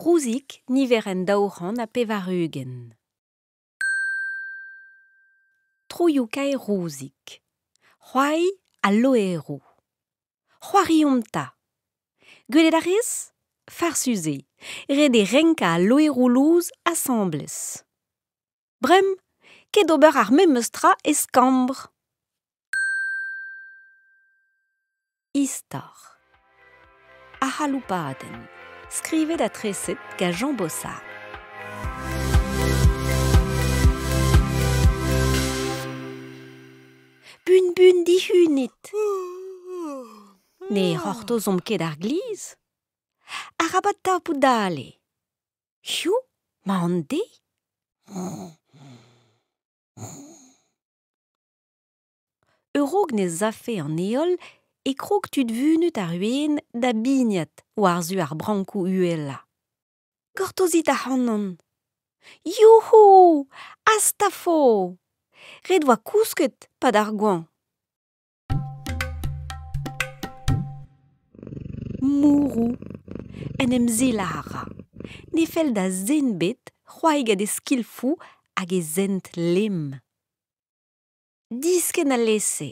Rouzig, niverenn 280. Troioù-kaer Rouzig. C'hoari al loeroù. C'hoariomp 'ta. Gwelet a rez ? Farsus eo. Ret eo renkañ al loeroù lous asambles. Bremañ, ket d'ober ar memes tra ez kambr. Istor. Ar c'haloupadenn. Skrivet ha treset gant Jean Bossard. Bun-bun dihunit. Ne c'hortozomp ket ar glizh. Arabat tapout dale. Piv 'mañ an deiz ? A-raok ne savfe an heol e krog tud vunut ar wezenn da bignat war-zu ar brankoù uhelañ. Gortozit ac'hanon ! Youc'hou ! Hast afo ! Ret 'oa kousket 'pad ar goañv. Mourroù. En em silañ a ra. Ne fell da zen ebet c'hoari gant e skilfoù hag e zent lemm. Diskenn alese.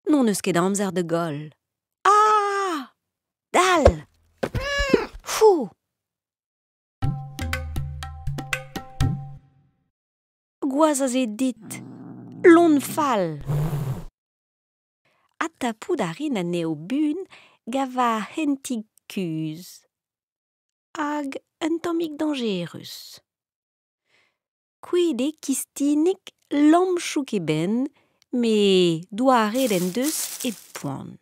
N'hon eus ket amzer da goll. A ! Dal ! Fou ! Gwazh a se dit ! Lon fall ! Adtapout a rin anezho buan gant va hentig kuzh. Hag un tammig dañjerus. Kouezhet eo Kistinig lamm-chouk e benn met douaret en deus hep poan.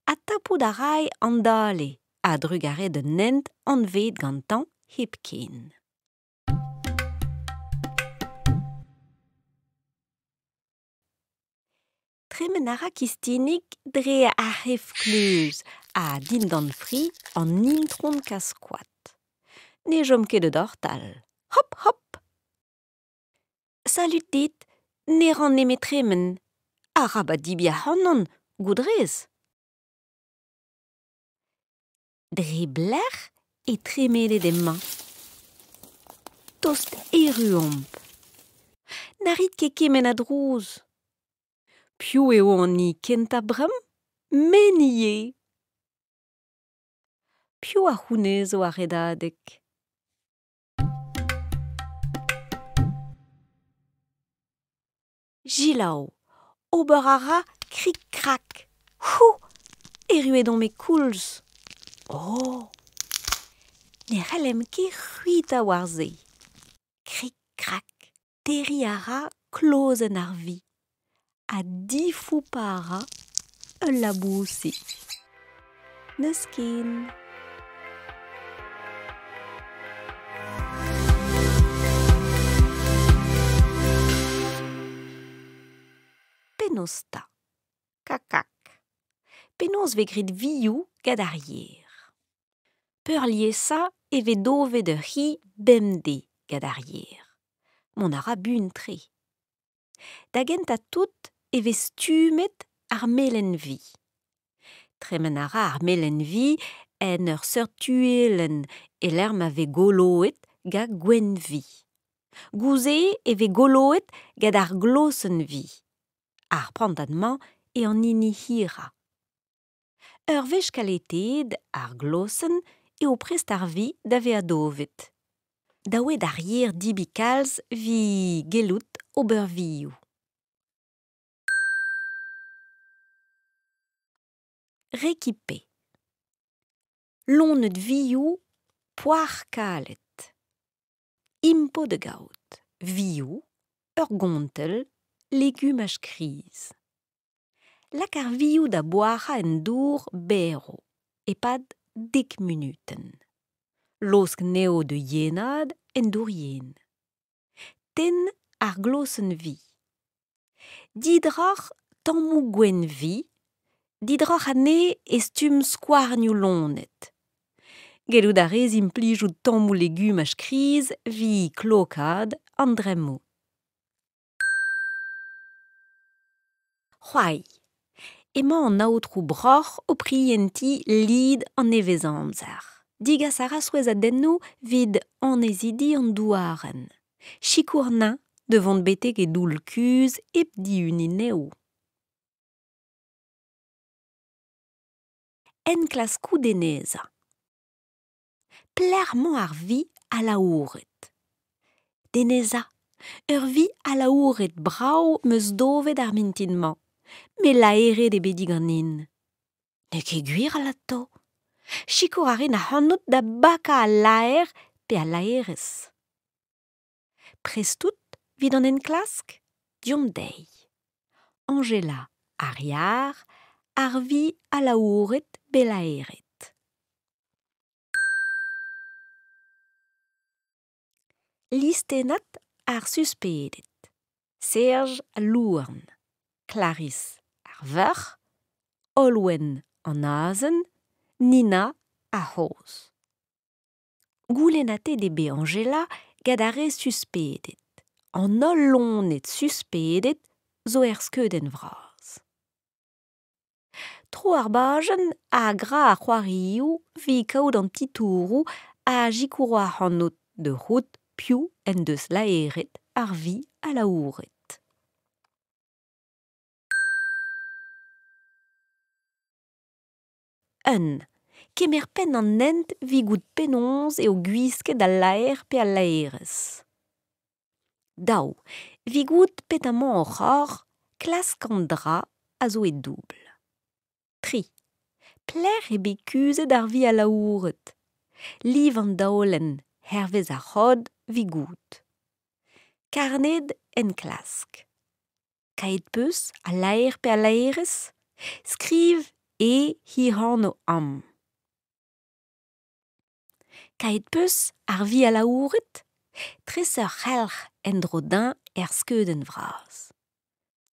Adtapout a ray an dale a-drugarez d'un hent anavezet gantañ hepken. Tremen a ra Kistinig dre ar c'hef-kleuz ha dindan fri an Intron Kaskoad. Ne chom ket da dortal. Hop, hop ! Salud dit, ne ran nemet tremen. Arabat debriñ ac'hanon, goût 'rez. Dre belec'h e tremenet emañ ? Tost erru omp. Na rit ket kement a drouz. Piv eo an hini kentañ bremañ ? Me 'ni eo. Piv a c'hounezo ar redadeg ? Selaou, ober a ra krik-krak. Hou ! Erruet omp e koulz. Oh ! Ne c'hellemp ket c'hwitañ war se. Krik-krak, terriñ a ra klozenn ar vi ha difoupañ a ra ul labousig. N'eus ken. Penaos 'ta ? Kakak. Penaos 'vez graet vioù gant ar yer ? Peurliesañ e vez dovet ur c'hi bemdez gant ar yer. Mont a ra buan-tre. Da gentañ-tout e vez stummet ar melen-vi. Tremen a ra ar melen-vi en ur seurt tuellenn e-lec'h ma vez goloet gant gwenn-vi. Goude e vez goloet gant ar glosenn-vi. Ar prantad-mañ eo an hini hirañ. Ur wech kaletaet ar glosenn eo prest ar vi da vezañ dovet. Dav eo d'ar yer debriñ kalz evit gellout ober vioù. Rekipe. Loened vioù poazh kalet. Impo da gaout vioù, ur gontell, legumaj kriz. Lak ar vioù da boazhañ en dour berv e-pad dek munutenn. Laosk anezho da yenaat en dour yen. Tenn ar glosenn vi. Didroc'h tammoù gwenn vi, didroc'h anezhe e stumm skouarnioù loened. Gellout a rez implijout tammoù legumaj kriz evit klokaat an dremmoù. C'hoari. Emañ an aotrou Broc'h o prientiñ lid an nevezamzer. Degas a ra souezhadennoù evit annezidi an douarenn. Sikour anezhañ da vont betek e doull-kuzh hep dihuniñ anezho. Enklaskoù denezañ. Pelec'h emañ ar vi alaouret ? Denezañ, ur vi alaouret brav 'm eus dovet ar mintin-mañ, met laeret eo bet diganin. N'eo ket gwir alato. Sikour a rin ac'hanout da bakañ al laer pe al laerez. Prest out evit an enklask ? Deomp dezhi. Añjela ar yar, ar vi alaouret bet laeret. Listennad ar suspeded. Serj al louarn, Klariz ar vuoc'h, Olwen an azen, Nina ar c'hozh. Goulennatet eo bet Añjela gant ar re suspedet. An holl loened suspedet zo er skeudenn vras. Tro ar bajenn ha gra ar c'hoarioù evit kaout an titouroù a sikouro ac'hanout da c'hoût piv en deus laeret ar vi alaouret. Un. Kemer penn an hent evit goût penaos eo gwisket al laer pe al laerez. Daou. Evit goût petra emañ oc'h ober, klask an dra a zo e doubl. Tri. Pelec'h eo bet kuzhet ar vi alaouret ? Liv an daolenn hervez ar c'hod evit goût. Karned enklask. Kaet 'peus al laer pe al laerez ? Skriv e hiranv amañ. Kaet 'peus ar vi alaouret ? Tres ur c'helc'h en-dro dezhañ er skeudenn vras.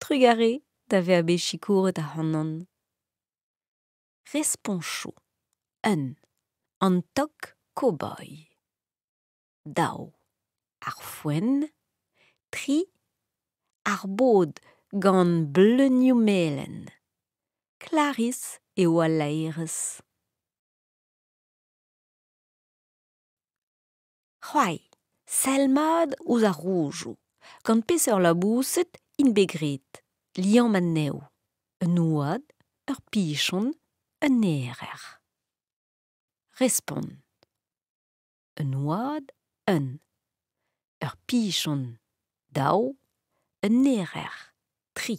Trugarez da vezañ bet sikouret ac'hanon. Responchoù. Un. An tog cowboy. Daou. Ar foenn. Tri. Ar bod gant bleunioù melen. Klariz eo al laerez. C'hoari. Sell mat ouzh ar roudoù. Gant peseurt laboused int bet graet ? Liamm anezho. Un houad, ur pichon, un erer. Respont. Un houad, un. Ur pichon, daou. Un erer, tri.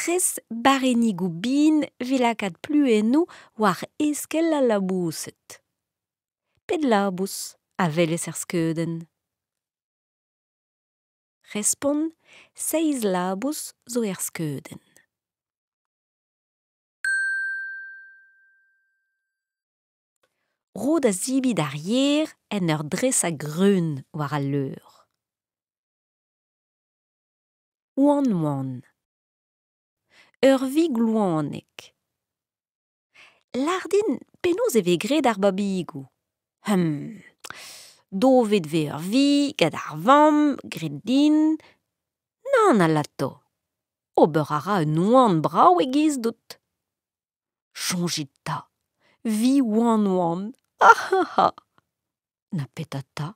Tres barrennigoù bihan evit lakaat pluennoù war eskell al laboused. Pet labous a welez er skeudenn ? Respont, seizh labous zo er skeudenn. Ro da zebriñ d'ar yer en ur dresañ greun war al leur. Oan-oan. Ur vi gloanek. Lâr din penaos e vez graet ar babigoù. Hum, dovet 'vez ur vi gant ar vamm, graet din. Nann alato. Ober a ra un oan brav e-giz-dout. Soñjit 'ta, vi oan-oan, ah ah ah ! Na petra 'ta ?